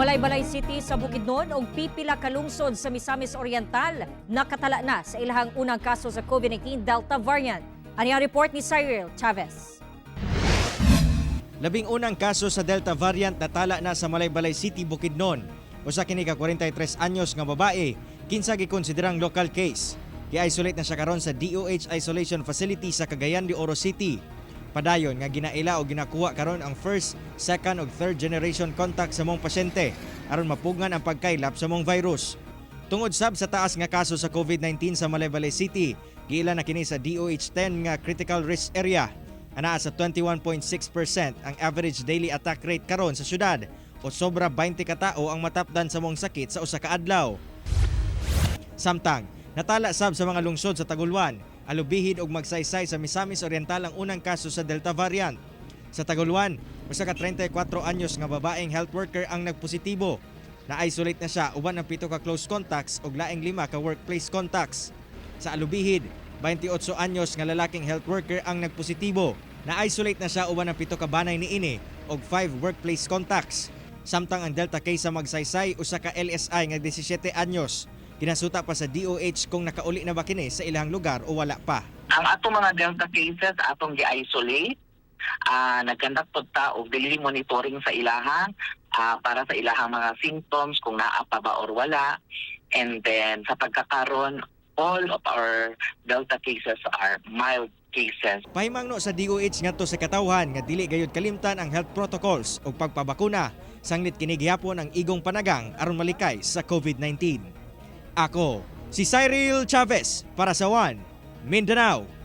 Malaybalay City sa Bukidnon ug pipila ka lungsod sa Misamis Oriental nakatala na sa ilahang unang kaso sa COVID-19 Delta variant. Ani ang report ni Cyril Chavez. 11 kaso sa Delta variant natala na sa Malaybalay City, Bukidnon. Usa kini ka 43 anyos nga babae, kinsa gikonsiderang local case. Gi-isolate na siya karon sa DOH isolation facility sa Cagayan de Oro City. Padayon nga ginaila o ginakuha karon ang first, second ug third generation contact sa maong pasyente aron mapugngan ang pagkaylap sa maong virus. Tungod sab sa taas nga kaso sa COVID-19 sa Malaybalay City, giila na kini sa DOH 10 nga critical risk area. Anaa sa 21.6% ang average daily attack rate karon sa syudad o sobra 20 ka tao ang matapdan sa maong sakit sa usa ka adlaw. Samtang, natala sab sa mga lungsod sa Taguluan, Alubijid ug Magsaysay sa Misamis Oriental ang unang kaso sa Delta variant. Sa Taguluan, usa ka 34 anyos nga babaeng health worker ang nagpositibo. Na-isolate na siya uban ang 7 ka close contacts ug laing 5 ka workplace contacts. Sa Alubijid, 28 anyos nga lalaking health worker ang nagpositibo. Na-isolate na siya uban ang 7 ka banay niini og 5 workplace contacts. Samtang ang Delta case sa Magsaysay, usa ka LSI nga 17 anyos. Ginasuta pa sa DOH kung nakauli na ba kini sa ilang lugar o wala pa. Ang atong mga Delta cases atong gi-isolate. Nag-conduct pod ta og daily monitoring sa ilaha para sa ilahang mga symptoms, kung naa pa ba or wala. And then sa pagkakaron, all of our Delta cases are mild cases. Pahimangno sa DOH ngadto sa katawhan nga dili gayud kalimtan ang health protocols ug pagpabakuna sanglit kini gihapon ang igong panagang aron malikay sa COVID-19. Ako si Cyril Chavez para sa One Mindanao.